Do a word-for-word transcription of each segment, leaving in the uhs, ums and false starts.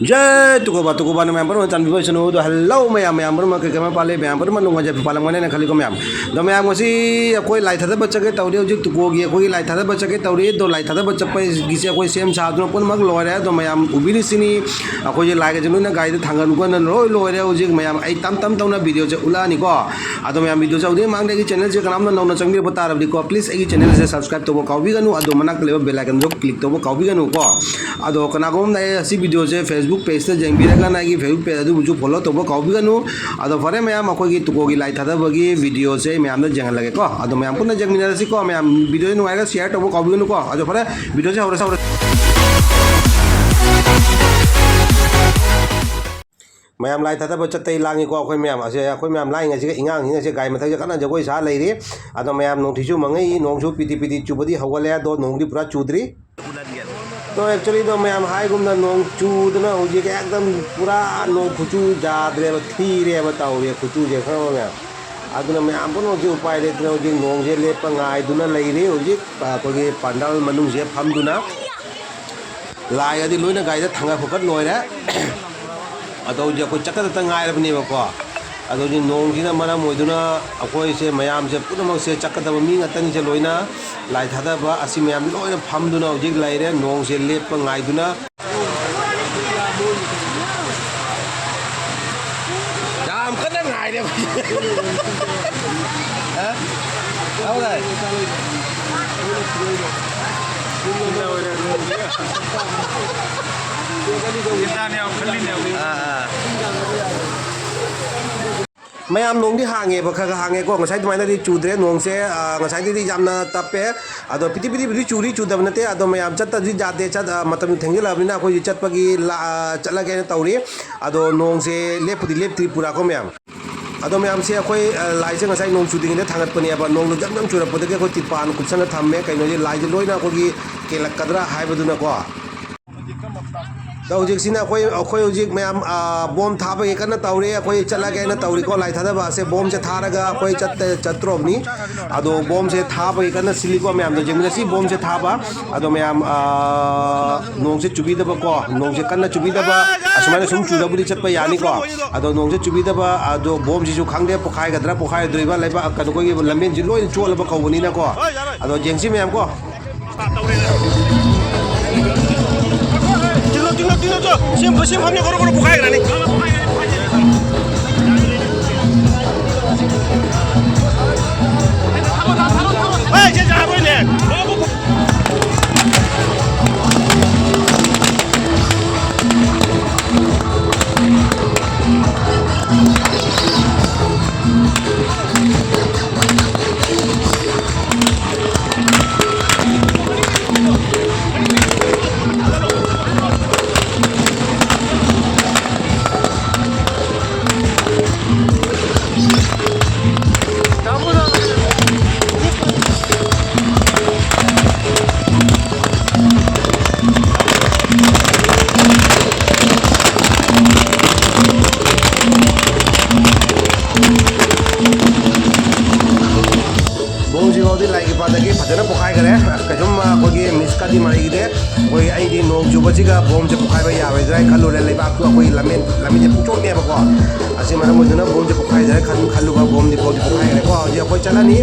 ꯖꯥꯏ ꯇꯨꯀꯣꯕꯥ, ꯇꯨꯀꯣꯕꯥꯅ ꯃꯌꯥꯝ ꯄꯨꯝꯅꯃꯛ ꯆꯥꯟꯕꯤꯕ ꯑꯣꯏꯁꯅꯨ꯫ ꯑꯗꯣ hello ꯃꯌꯥꯝ, ꯃꯌꯥꯝ ꯄꯨꯝꯅꯃꯛ ꯀꯩ ꯀꯃꯥꯏ ꯄꯥꯜꯂꯤ? ꯃꯌꯥꯝ ꯄꯨꯝꯅꯃꯛ ꯅꯨꯡꯉꯥꯏꯖꯕ ꯄꯥꯜꯂꯝꯒꯅꯤ ꯍꯥꯏꯅ ꯈꯜꯂꯤꯀꯣ ꯃꯌꯥꯝ꯫ ꯑꯗꯣ ꯃꯌꯥꯝ, ꯉꯁꯤ ꯑꯩꯈꯣꯏ ꯂꯥꯏ ꯊꯥꯗꯕ ꯆꯠꯀꯦ ꯇꯧꯔꯤ꯫ ꯍꯧꯖꯤꯛ ꯇꯨꯀꯣꯒꯤ ꯑꯩꯈꯣꯏꯒꯤ ꯂꯥꯏ ꯊꯥꯗꯕ ꯆꯠꯀꯦ ꯇꯧꯔꯤ꯫ ꯑꯗꯣ ꯂꯥꯏ ꯊꯥꯗꯕ ꯆꯠꯄꯒꯤꯁꯦ ꯑꯩꯈꯣꯏ ꯁꯦꯝ ꯁꯥꯗꯨꯅ ꯄꯨꯝꯅꯃꯛ ꯂꯣꯏꯔꯦ꯫ ꯑꯗꯣ ꯃꯌꯥꯝ ꯎꯕꯤꯔꯤꯁꯤꯅꯤ, ꯑꯩꯈꯣꯏꯁꯦ ꯂꯥꯏꯒꯁꯦ ꯂꯣꯏꯅ ꯒꯥꯔꯤꯗ ꯊꯥꯡꯒꯠ ꯈꯣꯠꯅ ꯂꯣꯏ ꯂꯣꯏꯔꯦ꯫ ꯍꯧꯖꯤꯛ ꯃꯌꯥꯝ ꯑꯩ ꯇꯞ ꯇꯞ ꯇꯞꯅ videoꯁꯦ ꯎꯠꯂꯛꯑꯅꯤꯀꯣ꯫ ꯑꯗꯣ ꯃꯌꯥꯝ, videoꯁꯦ ꯍꯧꯗ꯭ꯔꯤꯉꯩ ꯃꯃꯥꯡꯗ ꯑꯩꯒꯤ channelꯁꯦ ꯀꯅꯥꯝꯅ ꯅꯧꯅ ꯆꯪꯕꯤꯔꯛꯄ ꯇꯥꯔꯕꯗꯤꯀꯣ, please ꯑꯩꯒꯤ channelꯁꯦ subscribe ꯇꯧꯕ ꯀꯥꯎꯕꯤꯒꯅꯨ꯫ ꯑꯗꯣ ꯃꯅꯥꯛꯇ ꯂꯩꯕ bell iconꯗꯣ click ꯇꯧꯕ ꯀꯥꯎꯕꯤꯒꯅꯨꯀꯣ꯫ ꯑꯗꯣ ꯀꯅꯥꯒꯨꯝꯕ ꯑꯃꯅ ꯑꯩ ꯑꯁꯤ videoꯁꯦ Facebook pageꯇ ꯌꯦꯡꯕꯤꯔꯒꯅ ꯑꯩꯒꯤ Facebook page ꯑꯗꯨꯕꯨꯁꯨ follow ꯇꯧꯕ ꯀꯥꯎꯕꯤꯒꯅꯨ꯫ ꯑꯗꯣ ꯐꯔꯦ ꯃꯌꯥꯝ, ꯑꯩꯈꯣꯏꯒꯤ ꯇꯨꯀꯣꯒꯤ ꯂꯥꯏ ꯊꯥꯗꯕꯒꯤ videoꯁꯦ ꯑꯩ ꯃꯌꯥꯝꯗ ꯌꯦꯡꯍꯜꯂꯒꯦꯀꯣ꯫ ꯑꯗꯣ ꯃꯌꯥꯝ ꯄꯨꯟꯅ ꯌꯦꯡꯃꯤꯟꯅꯔꯁꯤꯀꯣ꯫ ꯃꯌꯥꯝ videoꯁꯦ ꯅꯨꯡꯉꯥꯏꯔꯒ share ꯇꯧꯕ ꯀꯥꯎꯕꯤꯒꯅꯨꯀꯣ꯫ ꯑꯗꯣ ꯐꯔꯦ, videoꯁꯦ ꯍꯧꯔꯁꯤ, ꯍꯧꯔꯁꯤ꯫ ꯃꯌꯥꯝ ꯂꯥꯏ ꯊꯥꯗꯕ ꯆꯠꯇꯩ ꯂꯥꯡꯉꯤꯀꯣ ꯑꯩꯈꯣꯏ ꯃꯌꯥꯝ꯫ ꯑꯁꯦ ꯑꯩꯈꯣꯏ ꯃꯌꯥꯝ ꯂꯥꯡꯉꯤꯉꯩꯁꯤꯒ ꯏꯉꯥꯡꯁꯤꯡ ꯑꯁꯦ ꯒꯥꯔꯤ ꯃꯊꯛꯇ ꯀꯟꯅ ꯖꯒꯣꯏ ꯁꯥ ꯂꯩꯔꯤ꯫ ꯑꯗꯣ ꯃꯌꯥꯝ, ꯅꯣꯡꯊꯤꯁꯨ ꯃꯪꯉꯛꯏ, ꯅꯣꯡꯁꯨ ꯄꯤꯗꯤ ꯄꯤꯗꯤ ꯆꯨꯕꯗꯤ ꯍꯧꯒꯠꯂꯦ, ꯑꯗꯣ ꯅꯣꯡꯗꯤ ꯄꯨꯔꯥ ꯆꯨꯗ꯭ꯔꯤ꯫ ꯑꯗꯣ actually ꯗꯣ ꯃꯌꯥꯝ ꯍꯥꯏꯒꯨꯝꯅ ꯅꯣꯡ ꯆꯨꯗꯅ ꯍꯧꯖꯤꯛ ꯑꯦꯛꯗꯝ ꯄꯨꯔꯥ ꯅꯣꯡ ꯈꯨꯆꯨ ꯌꯥꯗ꯭ꯔꯦꯕ, ꯊꯤꯔꯦꯕ ꯇꯧꯔꯤ ꯈꯨꯆꯨꯁꯦ, ꯈꯪꯉꯕ ꯃꯌꯥꯝ? ꯑꯗꯨꯅ ꯃꯌꯥꯝ ꯄꯨꯝꯅꯃꯛꯁꯦ ꯎꯄꯥꯏ ꯂꯩꯇꯅ ꯍꯧꯖꯤꯛ ꯅꯣꯡꯁꯦ ꯂꯦꯞꯄ ꯉꯥꯏꯗꯨꯅ ꯂꯩꯔꯤ꯫ ꯍꯧꯖꯤꯛ ꯑꯩꯈꯣꯏꯒꯤ ꯄꯥꯟꯗꯥꯜ ꯃꯅꯨꯡꯁꯦ ꯐꯝꯗꯨꯅ ꯂꯥꯏꯒꯗꯤ ꯂꯣꯏꯅ ꯒꯥꯔꯤꯗ ꯊꯥꯡꯒꯠ ꯈꯣꯀꯠ ꯂꯣꯏꯔꯦ꯫ ꯑꯗꯣ ꯍꯧꯖꯤꯛ ꯑꯩꯈꯣꯏ ꯆꯠꯀꯗꯇ ꯉꯥꯏꯔꯕꯅꯦꯕꯀꯣ꯫ ꯑꯗꯣ ꯍꯧꯖꯤꯛ ꯅꯣꯡꯁꯤꯅ ꯃꯔꯝ ꯑꯣꯏꯗꯨꯅ ꯑꯩꯈꯣꯏꯁꯦ ꯃꯌꯥꯝꯁꯦ ꯄꯨꯝꯅꯃꯛꯁꯦ ꯆꯠꯀꯗꯕ ꯃꯤ ꯉꯥꯛꯇꯅꯤꯁꯦ, ꯂꯣꯏꯅ ꯂꯥꯏ ꯊꯥꯗꯕ ꯑꯁꯤ ꯃꯌꯥꯝꯁꯦ ꯂꯣꯏꯅ ꯐꯝꯗꯨꯅ ꯍꯧꯖꯤꯛ ꯂꯩꯔꯦ, ꯅꯣꯡꯁꯦ ꯂꯦꯞꯄ ꯉꯥꯏꯗꯨꯅ꯫ ꯌꯥꯝ ꯀꯟꯅ ꯉꯥꯏꯔꯦ ꯑꯩꯈꯣꯏ꯫ ꯍꯥ? ꯂꯥꯎ ꯂꯥꯎ꯫ ꯑꯥ, ꯑꯥ꯫ ꯃꯌꯥꯝ, ꯅꯣꯡꯗꯤ ꯍꯥꯡꯉꯦꯕ, ꯈꯔ ꯈꯔ ꯍꯥꯡꯉꯦꯀꯣ꯫ ꯉꯁꯥꯏ ꯑꯗꯨꯃꯥꯏꯅꯗꯤ ꯆꯨꯗ꯭ꯔꯦ ꯅꯣꯡꯁꯦ꯫ ꯑꯥ, ꯉꯁꯥꯏꯗꯩꯗꯤ ꯌꯥꯝꯅ ꯇꯞꯄꯦ꯫ ꯑꯗꯣ ꯄꯤꯗꯤ ꯄꯤꯗꯤ ꯄꯤꯗꯤ ꯆꯨꯔꯤ ꯆꯨꯗꯕ ꯅꯠꯇꯦ꯫ ꯑꯗꯣ ꯃꯌꯥꯝ ꯆꯠꯇꯕꯗꯤ ꯌꯥꯗꯦ꯫ ꯆꯠ-, ꯑꯥ, ꯃꯇꯝ ꯊꯦꯡꯖꯤꯜꯂꯛꯑꯕꯅꯤꯅ ꯑꯩꯈꯣꯏꯁꯨ ꯆꯠꯄꯒꯤ ꯂꯥ-, ꯑꯥ, ꯆꯠꯂꯒꯦꯅ ꯇꯧꯔꯤ꯫ ꯑꯗꯣ ꯅꯣꯡꯁꯦ ꯂꯦꯞꯄꯨꯗꯤ ꯂꯦꯞꯇ꯭ꯔꯤ ꯄꯨꯔꯥꯀꯣ ꯃꯌꯥꯝ꯫ ꯑꯗꯣ ꯃꯌꯥꯝꯁꯦ ꯑꯩꯈꯣꯏ, ꯑꯥ, ꯂꯥꯏꯁꯦ ꯉꯁꯥꯏ ꯅꯣꯡ ꯆꯨꯗ꯭ꯔꯤꯉꯩꯗ ꯊꯥꯡꯒꯠꯄꯅꯦꯕ꯫ ꯅꯣꯡꯗꯣ ꯖꯝ ꯖꯝ ꯆꯨꯔꯛꯄꯗꯒꯤ ꯑꯩꯈꯣꯏ ꯇꯤꯔꯄꯥꯟ ꯀꯨꯞꯁꯟꯅ ꯊꯝꯃꯦ꯫ ꯀꯩꯅꯣꯗꯤ ꯂꯥꯏꯁꯦ ꯂꯣꯏꯅ ꯑꯩꯈꯣꯏꯒꯤ ꯀꯦꯜꯂꯛꯀꯗ꯭ꯔꯥ ꯍꯥꯏꯕꯗꯨꯅꯀꯣ꯫ ꯑꯗꯣ ꯍꯧꯖꯤꯛꯁꯤꯅ ꯑꯩꯈꯣꯏ, ꯑꯩꯈꯣꯏ ꯍꯧꯖꯤꯛ ꯃꯌꯥꯝ, ꯑ, ꯕꯣꯝ ꯊꯥꯕꯒꯤ ꯀꯟꯅ ꯇꯧꯔꯤ꯫ ꯑꯩꯈꯣꯏ ꯆꯠꯂꯒꯦ ꯍꯥꯏꯅ ꯇꯧꯔꯤꯀꯣ, ꯂꯥꯏ ꯊꯥꯗꯕ ꯑꯁꯦ꯫ ꯕꯣꯝꯁꯦ ꯊꯥꯔꯒ ꯑꯩꯈꯣꯏ ꯆꯠꯇ-, ꯆꯠꯇ꯭ꯔꯣꯕꯅꯤ꯫ ꯑꯗꯣ ꯕꯣꯝꯁꯦ ꯊꯥꯕꯒꯤ ꯀꯟꯅ ꯁꯤꯜꯂꯤꯀꯣ꯫ ꯃꯌꯥꯝꯗꯣ ꯌꯦꯡꯃꯤꯟꯅꯁꯤ꯫ ꯕꯣꯝꯁꯦ ꯊꯥꯕ꯫ ꯑꯗꯣ ꯃꯌꯥꯝ, ꯑ, ꯅꯣꯡꯁꯦ ꯆꯨꯕꯤꯗꯕꯀꯣ, ꯅꯣꯡꯁꯦ ꯀꯟꯅ ꯆꯨꯕꯤꯗꯕ, ꯑꯁꯨꯃꯥꯏꯅ ꯁꯨꯝ ꯆꯨꯔꯕꯨꯗꯤ ꯆꯠꯄ ꯌꯥꯅꯤꯀꯣ꯫ ꯑꯗꯣ ꯅꯣꯡꯁꯦ ꯆꯨꯕꯤꯗꯕ, ꯑꯗꯣ ꯕꯣꯝꯁꯤꯁꯨ ꯈꯪꯗꯦ ꯄꯣꯈꯥꯏꯒꯗ꯭ꯔꯥ ꯄꯣꯈꯥꯏꯔꯣꯏꯗ꯭ꯔꯤꯕ, ꯂꯩꯕꯥꯛ, ꯀꯩꯅꯣ, ꯑꯩꯈꯣꯏꯒꯤ ꯂꯝꯕꯦꯟꯁꯤ ꯂꯣꯏꯅ ꯆꯣꯠꯂꯕ ꯀꯧꯕꯅꯤꯅꯀꯣ꯫ ꯑꯗꯣ ꯌꯦꯡꯁꯤ ꯃꯌꯥꯝ ꯀꯣ꯫ ꯇꯤꯡꯉꯣ, ꯇꯤꯡꯉꯣ, ꯇꯤꯡꯉꯣ, ꯇꯤꯡꯉꯣ꯫ ꯁꯤ, ꯁꯤ ꯃꯐꯝꯁꯦ ꯒꯣꯔꯣ ꯒꯣꯔꯣ ꯄꯣꯈꯥꯏꯈ꯭ꯔꯅꯤ꯫ ꯑꯦ, ꯁꯤ ꯌꯥꯔꯣꯏꯅꯦ꯫ ꯕꯣꯝꯁꯤ ꯐꯥꯎꯗꯤ ꯂꯥꯏꯒꯤ ꯄꯥꯗꯒꯤ ꯐꯖꯅ ꯄꯣꯈꯥꯏꯈꯔꯦ꯫ ꯀꯩꯁꯨꯝ ꯑꯩꯈꯣꯏꯒꯤ ꯃꯤꯁꯀꯗꯤ ꯃꯔꯩꯈꯤꯗꯦ꯫ ꯑꯩꯈꯣꯏ ꯑꯩꯗꯤ ꯅꯣꯡ ꯆꯨꯕꯁꯤꯒ ꯕꯣꯝꯁꯦ ꯄꯣꯈꯥꯏꯕ ꯌꯥꯔꯣꯏꯗ꯭ꯔꯥ ꯍꯥꯏꯅ ꯈꯜꯂꯨꯔꯦ꯫ ꯂꯩꯕꯥꯛꯇꯨ ꯑꯩꯈꯣꯏ ꯂꯝꯕꯦꯟ, ꯂꯝꯕꯤꯁꯦ ꯄꯨꯡꯆꯣꯠꯅꯦꯕꯀꯣ꯫ ꯑꯁꯤ ꯃꯔꯝ ꯑꯣꯏꯗꯨꯅ ꯕꯣꯝꯁꯦ ꯄꯣꯈꯥꯏꯈꯔꯦ ꯈꯟ-, ꯈꯜꯂꯨꯕ ꯕꯣꯝꯗꯤ ꯐꯥꯎꯗꯤ ꯄꯣꯈꯥꯏꯈꯔꯦꯀꯣ꯫ ꯍꯧꯖꯤꯛ ꯑꯩꯈꯣꯏ ꯆꯠꯂꯅꯤ꯫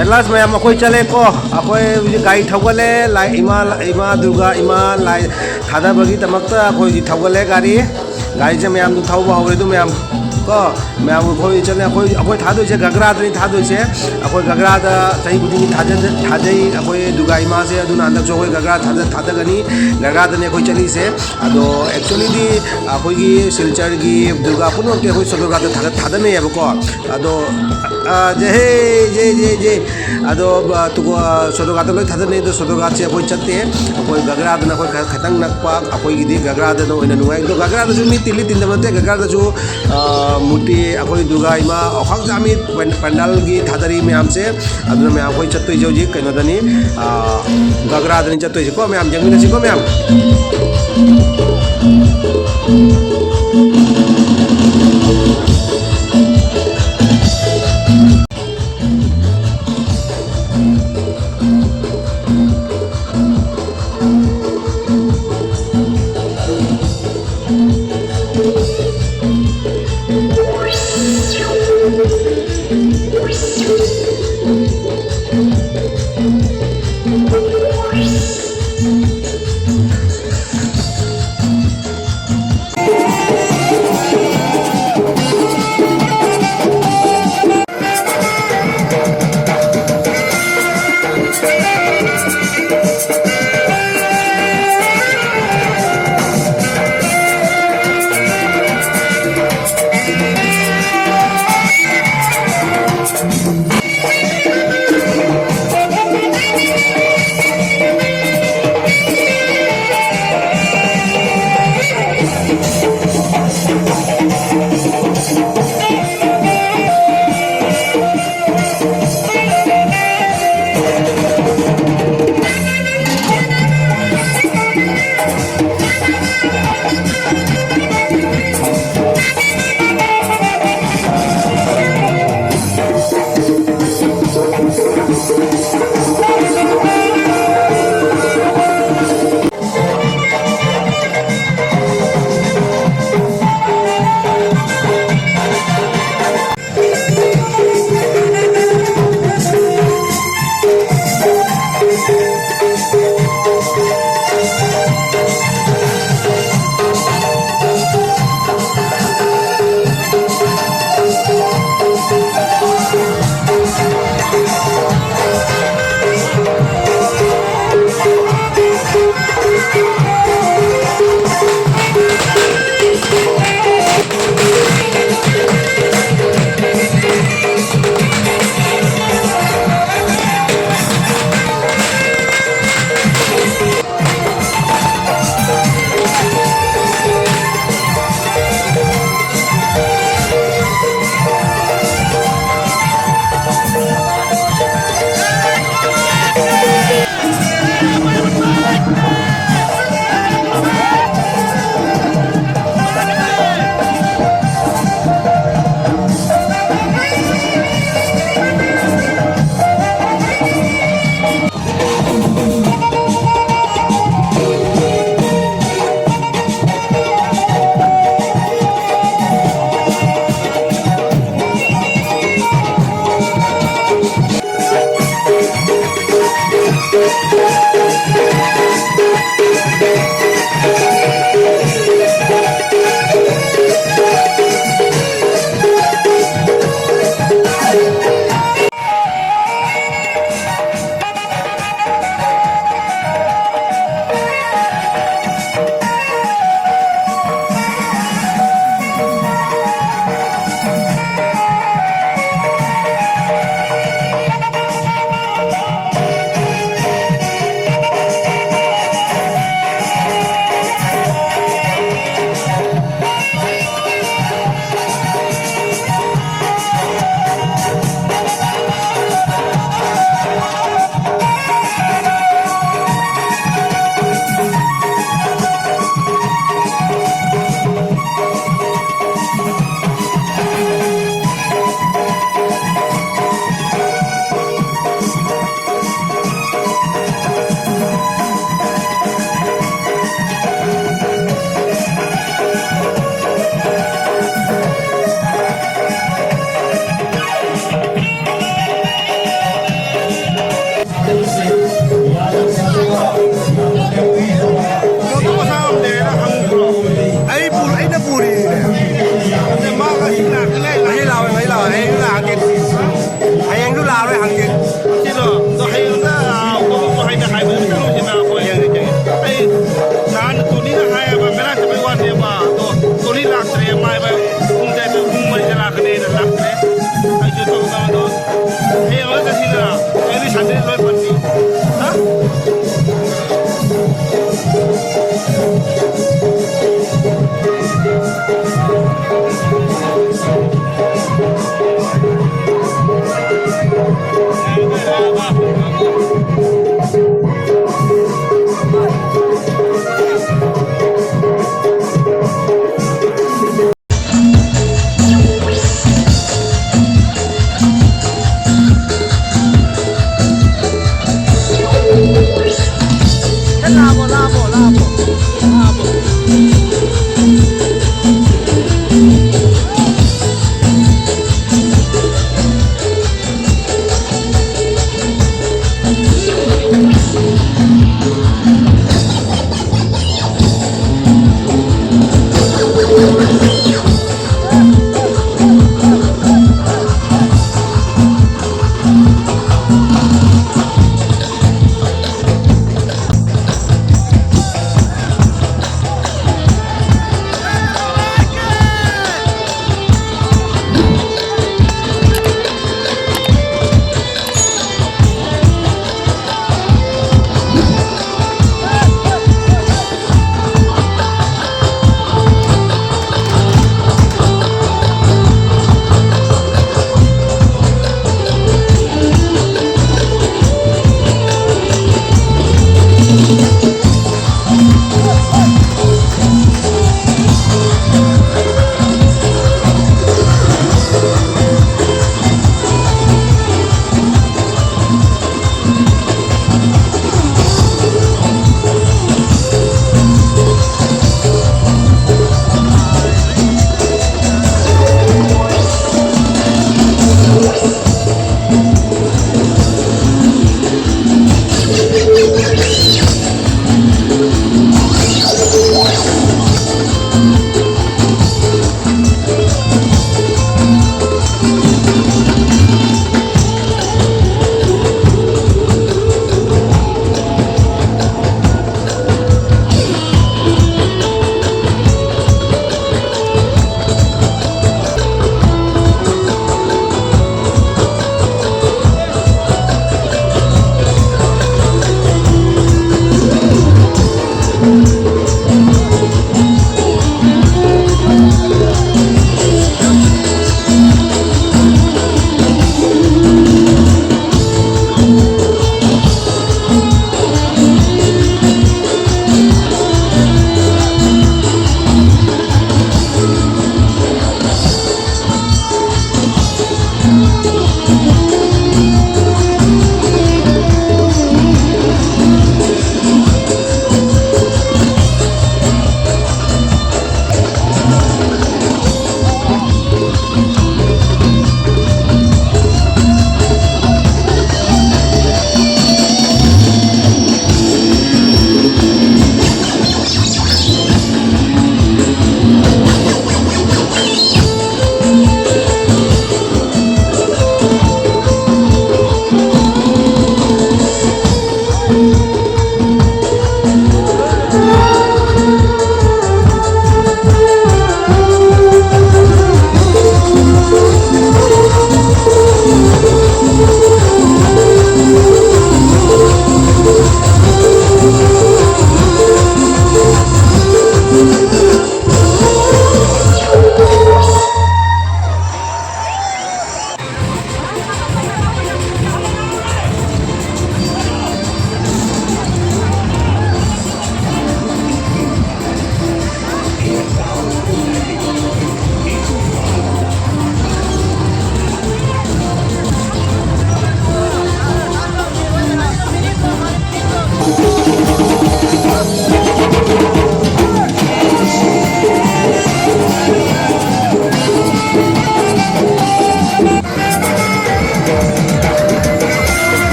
At last ꯃꯌꯥꯝ ꯑꯩꯈꯣꯏ ꯆꯠꯂꯦꯀꯣ꯫ ꯑꯩꯈꯣꯏ ꯍꯧꯖꯤꯛ ꯒꯥꯔꯤ ꯊꯧꯒꯠꯂꯦ꯫ ꯂꯥꯏ, ꯏꯃꯥ, ꯏꯃꯥ ꯗꯨꯔꯒꯥ, ꯏꯃꯥ ꯂꯥꯏ ꯊꯥꯗꯕꯒꯤꯗꯃꯛꯇ ꯑꯩꯈꯣꯏ ꯍꯧꯖꯤꯛ ꯊꯧꯒꯠꯂꯦ ꯒꯥꯔꯤ꯫ ꯒꯥꯔꯤꯁꯦ ꯃꯌꯥꯝꯗꯨ ꯊꯧꯕ ꯍꯧꯔꯦ ꯑꯗꯨ ꯃꯌꯥꯝ ꯀꯣ꯫ ꯃꯌꯥꯝ ꯑꯩꯈꯣꯏ ꯆꯠꯂꯦ꯫ ꯑꯩꯈꯣꯏ, ꯑꯩꯈꯣꯏ ꯊꯥꯗꯣꯏꯁꯦ ꯒꯒ꯭ꯔꯥꯗꯅꯤ ꯊꯥꯗꯣꯏꯁꯦ꯫ ꯑꯩꯈꯣꯏ ꯒꯒ꯭ꯔꯥꯗ ꯆꯍꯤ ꯈꯨꯗꯤꯡꯒꯤ ꯊꯥꯖ-, ꯊꯥꯖꯩ ꯑꯩꯈꯣꯏ ꯗꯨꯔꯒꯥ ꯏꯃꯥꯁꯦ꯫ ꯑꯗꯨꯅ ꯍꯟꯗꯛꯁꯨ ꯑꯩꯈꯣꯏ ꯒꯒ꯭ꯔꯥ ꯊꯥꯗ-, ꯊꯥꯗꯒꯅꯤ꯫ ꯒꯒ꯭ꯔꯥꯗꯅꯤ ꯑꯩꯈꯣꯏ ꯆꯠꯂꯤꯁꯦ꯫ ꯑꯗꯣ actually ꯗꯤ ꯑꯩꯈꯣꯏꯒꯤ ꯁꯤꯜꯆꯔꯒꯤ ꯗꯨꯔꯒꯥ ꯄꯨꯝꯅꯃꯛꯇꯤ ꯑꯩꯈꯣꯏ ꯁꯣꯗꯣꯔꯒꯥꯗ ꯊꯥꯗ-, ꯊꯥꯗꯅꯩꯌꯦꯕꯀꯣ꯫ ꯑꯗꯣ, ꯑ, ꯖꯩ ꯍꯦ, ꯖꯩ, ꯖꯩ, ꯖꯩ꯫ ꯑꯗꯣ, ꯑ, ꯇꯨꯀꯣ-, ꯑ, ꯁꯣꯗꯣꯒꯥꯠꯇ ꯂꯣꯏ ꯊꯥꯗꯅꯩ꯫ ꯑꯗꯣ ꯁꯣꯗꯣꯒꯥꯠꯁꯦ ꯑꯩꯈꯣꯏ ꯆꯠꯇꯦ꯫ ꯑꯩꯈꯣꯏ ꯒꯒ꯭ꯔꯥꯗꯅ ꯑꯩꯈꯣꯏ ꯈ-, ꯈꯤꯇꯪ ꯅꯛꯄ, ꯑꯩꯈꯣꯏꯒꯤꯗꯤ ꯒꯒ꯭ꯔꯥꯗꯅ ꯑꯣꯏꯅ ꯅꯨꯡꯉꯥꯏ꯫ ꯑꯗꯣ ꯒꯒ꯭ꯔꯥꯗꯁꯨ ꯃꯤ ꯇꯤꯜꯂꯤ ꯇꯤꯟꯗꯕ ꯅꯠꯇꯦ꯫ ꯒꯒ꯭ꯔꯥꯗꯁꯨ, ꯑ, ꯃꯨꯔꯇꯤ, ꯑꯩꯈꯣꯏ ꯗꯨꯔꯒꯥ ꯏꯃꯥ, ꯋꯥꯈꯜ ꯆꯥꯝꯃꯤ ꯄꯦꯟ-, ꯄꯦꯟꯗꯥꯜꯒꯤ ꯊꯥꯗꯔꯤ ꯃꯌꯥꯝꯁꯦ꯫ ꯑꯗꯨꯅ ꯃꯌꯥꯝ ꯑꯩꯈꯣꯏ ꯆꯠꯇꯣꯏꯁꯦ ꯍꯧꯖꯤꯛ ꯀꯩꯅꯣꯗꯅꯤ, ꯑ, ꯒꯒ꯭ꯔꯥꯗꯅꯤ ꯆꯠꯇꯣꯏꯁꯦꯀꯣ꯫ ꯃꯌꯥꯝ ꯌꯦꯡꯃꯤꯟꯅꯁꯤꯀꯣ ꯃꯌꯥꯝ꯫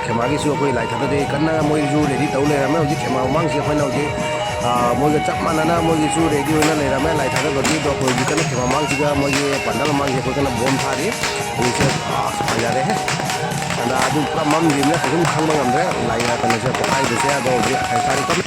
ꯈꯦꯃꯥꯒꯤꯁꯨ ꯑꯩꯈꯣꯏ ꯂꯥꯏ ꯊꯥꯗꯗꯦ, ꯀꯟꯅ ꯃꯣꯏꯁꯨ ꯔꯦꯗꯤ ꯇꯧ ꯂꯩꯔꯝꯃꯦ꯫ ꯍꯧꯖꯤꯛ ꯈꯦꯃꯥ ꯃꯃꯥꯡꯁꯤꯗ ꯑꯩꯈꯣꯏꯅ ꯍꯧꯖꯤꯛ, ꯑ, ꯃꯣꯏꯒ ꯆꯞ ꯃꯥꯟꯅꯅ ꯃꯣꯏꯒꯤꯁꯨ ꯔꯦꯗꯤ ꯑꯣꯏꯅ ꯂꯩꯔꯝꯃꯦ ꯂꯥꯏ ꯊꯥꯗꯕꯒꯤ꯫ ꯑꯗꯣ ꯑꯩꯈꯣꯏ ꯍꯧꯖꯤꯛ ꯀꯟꯅ ꯈꯦꯃꯥ ꯃꯃꯥꯡꯁꯤꯒ ꯃꯣꯏꯒꯤ ꯄꯥꯟꯗꯥꯜ ꯃꯃꯥꯡꯁꯦ ꯑꯩꯈꯣꯏ ꯀꯟꯅ ꯕꯣꯝ ꯊꯥꯔꯤ꯫ ꯍꯧꯖꯤꯛꯁꯦ, ꯑ, ꯐꯖꯔꯦꯍꯦ꯫ ꯑꯗ ꯑꯗꯨ ꯄꯨꯔꯥ ꯃꯝꯈꯤꯕꯅ ꯀꯩꯁꯨꯝ ꯈꯪꯕ ꯉꯝꯗ꯭ꯔꯦ꯫ ꯂꯥꯏ ꯀꯩꯅꯣꯁꯦ ꯄꯣꯈꯥꯏꯕꯁꯦ꯫ ꯑꯗꯣ ꯍꯧꯖꯤꯛ ꯍꯥꯏꯇꯥꯔꯦ ꯀꯟꯅ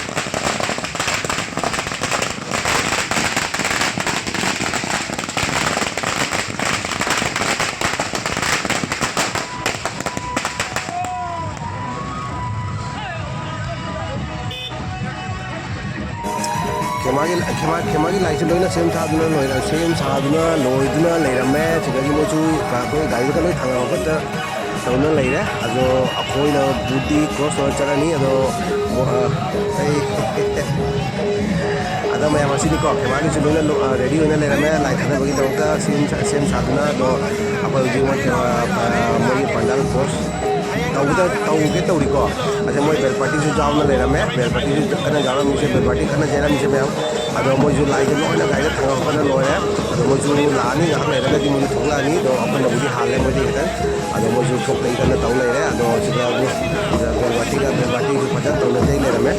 ꯈꯦꯃꯥꯒꯤ, ꯈꯦꯃꯥ-, ꯈꯦꯃꯥꯒꯤ ꯂꯥꯏꯁꯦ ꯂꯣꯏꯅ ꯁꯦꯝ ꯁꯥꯗꯨꯅ ꯂꯣꯏꯔ-, ꯁꯦꯝ ꯁꯥꯗꯨꯅ ꯂꯣꯏꯗꯨꯅ ꯂꯩꯔꯝꯃꯦ꯫ ꯁꯤꯗꯒꯤ ꯃꯣꯏꯁꯨ ꯒꯥ-, ꯑꯩꯈꯣꯏ ꯒꯥꯔꯤꯗ ꯂꯣꯏ ꯊꯥꯡꯉꯕ ꯈꯣꯠꯇ ꯇꯧꯅ ꯂꯩꯔꯦ꯫ ꯑꯗꯣ ꯑꯩꯈꯣꯏꯅꯕꯨꯗꯤ ꯀ꯭ꯔꯣꯁ ꯇꯧꯔ ꯆꯠꯂꯅꯤ꯫ ꯑꯗꯣ ꯃꯣ-, ꯑ, ꯑꯩ ꯑꯗ ꯃꯌꯥꯝ ꯑꯁꯤꯅꯤꯀꯣ, ꯈꯦꯃꯥꯒꯤꯁꯨ ꯂꯣꯏꯅ ꯂꯣ-, ꯑ, ꯔꯦꯗꯤ ꯑꯣꯏꯅ ꯂꯩꯔꯝꯃꯦ ꯂꯥꯏ ꯊꯥꯗꯕꯒꯤꯗꯃꯛꯇ ꯁꯦꯝ ꯁꯥ-, ꯁꯦꯝ ꯁꯥꯗꯨꯅ꯫ ꯑꯗꯣ ꯑꯩꯈꯣꯏ ꯍꯧꯖꯤꯛ ꯃꯣꯏ ꯈꯦꯃꯥ, ꯑ, ꯃꯣꯏꯒꯤ ꯄꯥꯟꯗꯥꯜ ꯀ꯭ꯔꯣꯁ ꯇꯧꯕꯗ ꯇꯧꯒꯦ ꯇꯧꯔꯤꯀꯣ꯫ ꯑꯁꯦ ꯃꯣꯏ ꯕꯦꯜ ꯄꯥꯔꯇꯤꯁꯨ ꯌꯥꯎꯅ ꯂꯩꯔꯝꯃꯦ꯫ ꯕꯦꯜ ꯄꯥꯔꯇꯤꯁꯨ ꯀꯟꯅ ꯌꯥꯎꯔꯝꯃꯤꯁꯦ, ꯕꯦꯜ ꯄꯥꯔꯇꯤ ꯀꯟꯅ ꯆꯦꯜꯂꯝꯃꯤꯁꯦ ꯃꯌꯥꯝ꯫ ꯑꯗꯣ ꯃꯣꯏꯁꯨ ꯂꯥꯏꯁꯦ ꯂꯣꯏꯅ ꯒꯥꯔꯤꯗ ꯊꯥꯡꯒꯠꯄꯅ ꯂꯣꯏꯔꯦ꯫ ꯑꯗꯣ ꯃꯣꯏꯁꯨ ꯂꯥꯛꯑꯅꯤ, ꯉꯥꯏꯍꯥꯛ ꯂꯩꯔꯒꯗꯤ ꯃꯣꯏꯁꯨ ꯊꯣꯛꯂꯛꯑꯅꯤ꯫ ꯑꯗꯣ ꯑꯩꯈꯣꯏꯅꯕꯨꯗꯤ ꯍꯥꯜꯂꯦ ꯃꯣꯏꯗꯤ ꯈꯤꯇꯪ꯫ ꯑꯗꯣ ꯃꯣꯏꯁꯨ ꯊꯣꯛꯄꯒꯤ ꯀꯟꯅ ꯇꯧ ꯂꯩꯔꯦ꯫ ꯑꯗꯣ ꯁꯤꯗ ꯕꯦꯜ ꯄꯥꯔꯇꯤꯒ, ꯕꯦꯜ ꯄꯥꯔꯇꯤꯁꯨ ꯐꯖꯅ ꯇꯧꯅꯖꯩ ꯂꯩꯔꯝꯃꯦ꯫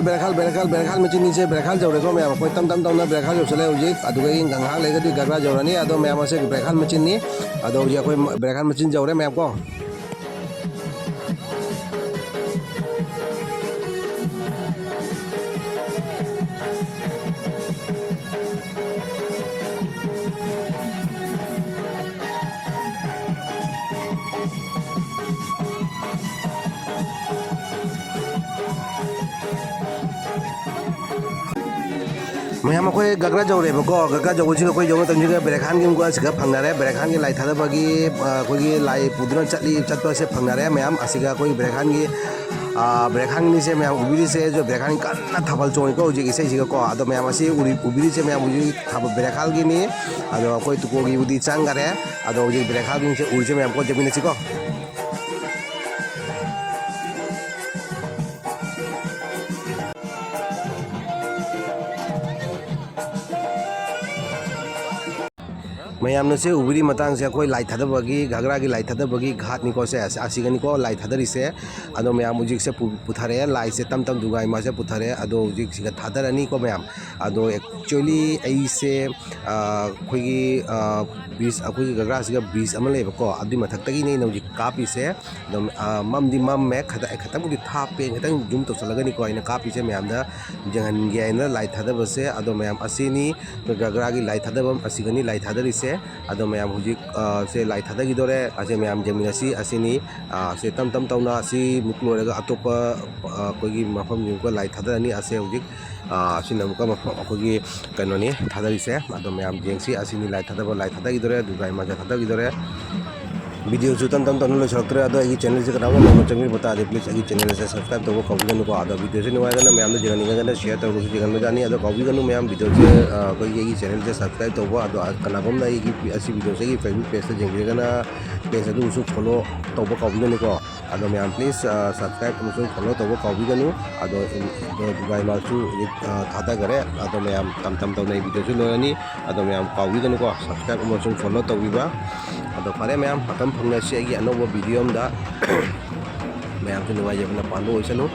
ꯕꯦꯔꯈꯥꯜ, ꯕꯦꯔꯈꯥꯜ, ꯕꯦꯔꯈꯥꯜ ꯃꯆꯤꯟꯅꯤꯁꯦ, ꯕꯦꯔꯈꯥꯜ ꯌꯧꯔꯦꯀꯣ ꯃꯌꯥꯝ꯫ ꯑꯩꯈꯣꯏ ꯇꯝ ꯇꯝ ꯇꯝꯅ ꯕꯦꯔꯈꯥꯜ ꯌꯧꯁꯜꯂꯦ ꯍꯧꯖꯤꯛ꯫ ꯑꯗꯨꯒ ꯑꯩ ꯉꯥꯏꯍꯥꯛ ꯂꯩꯔꯒꯗꯤ ꯒꯒ꯭ꯔꯥ ꯌꯧꯔꯅꯤ꯫ ꯑꯗꯣ ꯃꯌꯥꯝ, ꯑꯁꯦ ꯕꯦꯔꯈꯥꯜ ꯃꯆꯤꯟꯅꯤ꯫ ꯑꯗꯣ ꯍꯧꯖꯤꯛ ꯑꯩꯈꯣꯏ ꯕꯦꯔꯈꯥꯜ ꯃꯆꯤꯟ ꯌꯧꯔꯦ ꯃꯌꯥꯝ ꯀꯣ꯫ ꯃꯌꯥꯝ, ꯑꯩꯈꯣꯏ ꯒꯒ꯭ꯔꯥ ꯌꯧꯔꯦꯕꯀꯣ꯫ ꯒꯒ꯭ꯔꯥ ꯌꯧꯕꯁꯤꯒ ꯑꯩꯈꯣꯏ ꯌꯧꯕ ꯃꯇꯝꯁꯤꯒ ꯕꯦꯔꯦꯈꯥꯟꯒꯤ ꯑꯃꯨꯛꯀ ꯑꯁꯤꯒ ꯐꯪꯅꯔꯦ꯫ ꯕꯦꯔꯦꯈꯥꯟꯒꯤ ꯂꯥꯏ ꯊꯥꯗꯕꯒꯤ, ꯑ, ꯑꯩꯈꯣꯏꯒꯤ ꯂꯥꯏ ꯄꯨꯗꯨꯅ ꯆꯠꯂꯤ, ꯆꯠꯄꯁꯦ ꯐꯪꯅꯔꯦ ꯃꯌꯥꯝ꯫ ꯑꯁꯤꯒ ꯑꯩꯈꯣꯏ ꯕꯦꯔꯦꯈꯥꯟꯒꯤ, ꯑ, ꯕꯦꯔꯦꯈꯥꯟꯒꯤꯁꯦ ꯃꯌꯥꯝ ꯎꯕꯤꯔꯤꯁꯦ, ꯖꯣ ꯕꯦꯔꯦꯈꯥꯟꯒꯤ ꯀꯟꯅ ꯊꯥꯕꯜ ꯆꯣꯡꯉꯤꯀꯣ ꯍꯧꯖꯤꯛ ꯏꯁꯩꯁꯤꯒꯀꯣ꯫ ꯑꯗꯣ ꯃꯌꯥꯝ, ꯑꯁꯤ ꯎꯔꯤ-, ꯎꯕꯤꯔꯤꯁꯦ ꯃꯌꯥꯝ ꯍꯧꯖꯤꯛ ꯊꯥꯕꯜ ꯕꯦꯔꯦꯈꯥꯟꯒꯤꯅꯤ꯫ ꯑꯗꯣ ꯑꯩꯈꯣꯏ ꯇꯨꯀꯣꯒꯤꯕꯨꯗꯤ ꯆꯪꯈꯔꯦ꯫ ꯑꯗꯣ ꯍꯧꯖꯤꯛ ꯕꯦꯔꯦꯈꯥꯟꯒꯤꯁꯦ ꯎꯔꯤꯁꯦ ꯃꯌꯥꯝ ꯀꯣ, ꯌꯦꯡꯃꯤꯟꯅꯁꯤꯀꯣ꯫ ꯃꯌꯥꯝꯅꯁꯦ ꯎꯕꯤꯔꯤ ꯃꯇꯥꯡꯁꯦ ꯑꯩꯈꯣꯏ ꯂꯥꯏ ꯊꯥꯗꯕꯒꯤ, ꯘꯒ꯭ꯔꯥꯒꯤ ꯂꯥꯏ ꯊꯥꯗꯕꯒꯤ ꯘꯥꯠꯅꯤꯀꯣ ꯁꯦ, ꯑꯁ-, ꯑꯁꯤꯒꯅꯤꯀꯣ ꯂꯥꯏ ꯊꯥꯗꯔꯤꯁꯦ꯫ ꯑꯗꯣ ꯃꯌꯥꯝ ꯍꯧꯖꯤꯛꯁꯦ ꯄꯨ-, ꯄꯨꯊꯔꯛꯑꯦ ꯂꯥꯏꯁꯦ, ꯇꯝ ꯇꯝ ꯗꯨꯔꯒꯥ ꯏꯃꯥꯁꯦ ꯄꯨꯊꯔꯛꯑꯦ꯫ ꯑꯗꯣ ꯍꯧꯖꯤꯛ ꯁꯤꯒ ꯊꯥꯗꯔꯅꯤꯀꯣ ꯃꯌꯥꯝ꯫ ꯑꯗꯣ actually ꯑꯩꯁꯦ, ꯑ, ꯑꯩꯈꯣꯏꯒꯤ, ꯑ, bridge, ꯑꯩꯈꯣꯏꯒꯤ ꯘꯒ꯭ꯔꯥꯁꯤꯒ bridge ꯑꯃ ꯂꯩꯌꯦꯕꯀꯣ, ꯑꯗꯨꯏ ꯃꯊꯛꯇꯒꯤꯅꯦ ꯑꯩꯅ ꯍꯧꯖꯤꯛ ꯀꯥꯞꯄꯤꯁꯦ꯫ ꯑꯗꯨꯝ, ꯑ, ꯃꯝꯗꯤ ꯃꯝꯃꯦ, ꯈꯇ-, ꯈꯇꯪꯕꯨꯗꯤ ꯊꯥꯞꯄꯦ, ꯈꯇꯪ zoom ꯇꯧꯁꯜꯂꯒꯅꯤꯀꯣ ꯑꯩꯅ ꯀꯥꯞꯄꯤꯁꯦ, ꯃꯌꯥꯝꯗ ꯌꯦꯡꯍꯟꯒꯦ ꯍꯥꯏꯅ ꯂꯥꯏ ꯊꯥꯗꯕꯁꯦ꯫ ꯑꯗꯣ ꯃꯌꯥꯝ, ꯑꯁꯤꯅꯤ ꯘꯒ꯭ꯔꯥꯒꯤ ꯂꯥꯏ ꯊꯥꯗꯐꯝ, ꯑꯁꯤꯒꯅꯤ ꯂꯥꯏ ꯊꯥꯗꯔꯤꯁꯦ꯫ ꯑꯗꯣ ꯃꯌꯥꯝ ꯍꯧꯖꯤꯛ, ꯑ, ꯁꯦ ꯂꯥꯏ ꯊꯥꯗꯈꯤꯗꯣꯔꯦ, ꯑꯁꯦ ꯃꯌꯥꯝ ꯌꯦꯡꯃꯤꯟꯅꯁꯤ꯫ ꯑꯁꯤꯅꯤ, ꯑ, ꯁꯦ ꯇꯝ ꯇꯝ ꯇꯧꯅ ꯑꯁꯤꯃꯨꯛ ꯂꯣꯏꯔꯒ ꯑꯇꯣꯞꯄ, ꯑ, ꯑꯩꯈꯣꯏꯒꯤ ꯃꯐꯝꯁꯤꯡ ꯑꯃꯨꯛꯀ ꯂꯥꯏ ꯊꯥꯗꯔꯅꯤ꯫ ꯑꯁꯦ ꯍꯧꯖꯤꯛ, ꯑ, ꯑꯁꯤꯅ ꯑꯃꯨꯛꯀ ꯃꯐꯝ ꯑꯩꯈꯣꯏꯒꯤ ꯀꯩꯅꯣꯅꯤ ꯊꯥꯗꯔꯤꯁꯦ꯫ ꯑꯗꯣ ꯃꯌꯥꯝ ꯌꯦꯡꯁꯤ, ꯑꯁꯤꯅꯤ ꯂꯥꯏ ꯊꯥꯗꯕ, ꯂꯥꯏ ꯊꯥꯗꯈꯤꯗꯣꯔꯦ, ꯗꯨꯔꯒꯥ ꯏꯃꯥꯁꯦ ꯊꯥꯗꯈꯤꯗꯣꯔꯦ꯫ Video ꯁꯨ ꯇꯝ ꯇꯝ ꯇꯝꯅ ꯂꯣꯏꯁꯤꯜꯂꯛꯇ꯭ꯔꯦ꯫ ꯑꯗꯣ ꯑꯩꯒꯤ channel ꯁꯦ ꯀꯅꯥꯒꯨꯝꯕ ꯅꯧꯅ ꯆꯪꯕꯤꯔꯛꯄ ꯇꯥꯔꯗꯤ please ꯑꯩꯒꯤ channel ꯁꯦ subscribe ꯇꯧꯕ ꯀꯥꯎꯕꯤꯒꯅꯨꯀꯣ꯫ ꯑꯗꯣ video ꯁꯦ ꯅꯨꯡꯉꯥꯏꯔꯒꯅ ꯃꯌꯥꯝꯗ ꯌꯦꯡꯍꯟꯅꯤꯡꯉꯒꯅ share ꯇꯧꯔꯒꯁꯨ ꯌꯦꯡꯍꯟꯕ ꯌꯥꯅꯤ꯫ ꯑꯗꯣ ꯀꯥꯎꯕꯤꯒꯅꯨ ꯃꯌꯥꯝ, video ꯁꯦ, ꯑ, ꯑꯩꯈꯣꯏꯒꯤ ꯑꯩꯒꯤ channel ꯁꯦ subscribe ꯇꯧꯕ꯫ ꯑꯗꯣ ꯀꯅꯥꯒꯨꯝꯕꯅ ꯑꯩꯒꯤ ꯑꯁꯤ video ꯁꯦ ꯑꯩꯒꯤ Facebook page ꯇ ꯌꯦꯡꯕꯤꯔꯒꯅ page ꯑꯗꯨꯕꯨꯁꯨ follow ꯇꯧꯕ ꯀꯥꯎꯕꯤꯒꯅꯨꯀꯣ꯫ ꯑꯗꯣ ꯃꯌꯥꯝ please, ꯑ, subscribe ꯑꯃꯁꯨꯡ follow ꯇꯧꯕ ꯀꯥꯎꯕꯤꯒꯅꯨ꯫ ꯑꯗꯣ, ꯑꯗꯣ ꯗꯨꯔꯒꯥ ꯏꯃꯥꯁꯨ ꯍꯧꯖꯤꯛ, ꯑ, ꯊꯥꯗꯈꯔꯦ꯫ ꯑꯗꯣ ꯃꯌꯥꯝ ꯇꯝ ꯇꯝ ꯇꯧꯅ video ꯁꯨ ꯂꯣꯏꯔꯅꯤ꯫ ꯑꯗꯣ ꯃꯌꯥꯝ ꯀꯥꯎꯕꯤꯒꯅꯨꯀꯣ, subscribe ꯑꯃꯁꯨꯡ follow ꯇꯧꯕꯤꯕ꯫ ꯑꯗꯣ ꯐꯔꯦ ꯃꯌꯥꯝ, ꯃꯊꯪ ꯐꯪꯅꯁꯤ ꯑꯩꯒꯤ ꯑꯅꯧꯕ video ꯑꯃꯗ꯫ ꯃꯌꯥꯝꯁꯨ ꯅꯨꯡꯉꯥꯏꯖꯕꯅ ꯄꯥꯟꯕ ꯑꯣꯏꯁꯅꯨ꯫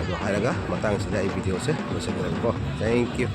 ꯑꯗꯣ ꯍꯥꯏꯔꯒ ꯃꯇꯥꯡꯁꯤꯗ ꯑꯩ videoꯁꯦ ꯂꯣꯏꯁꯤꯟꯖꯔꯒꯦꯀꯣ꯫ Thank you꯫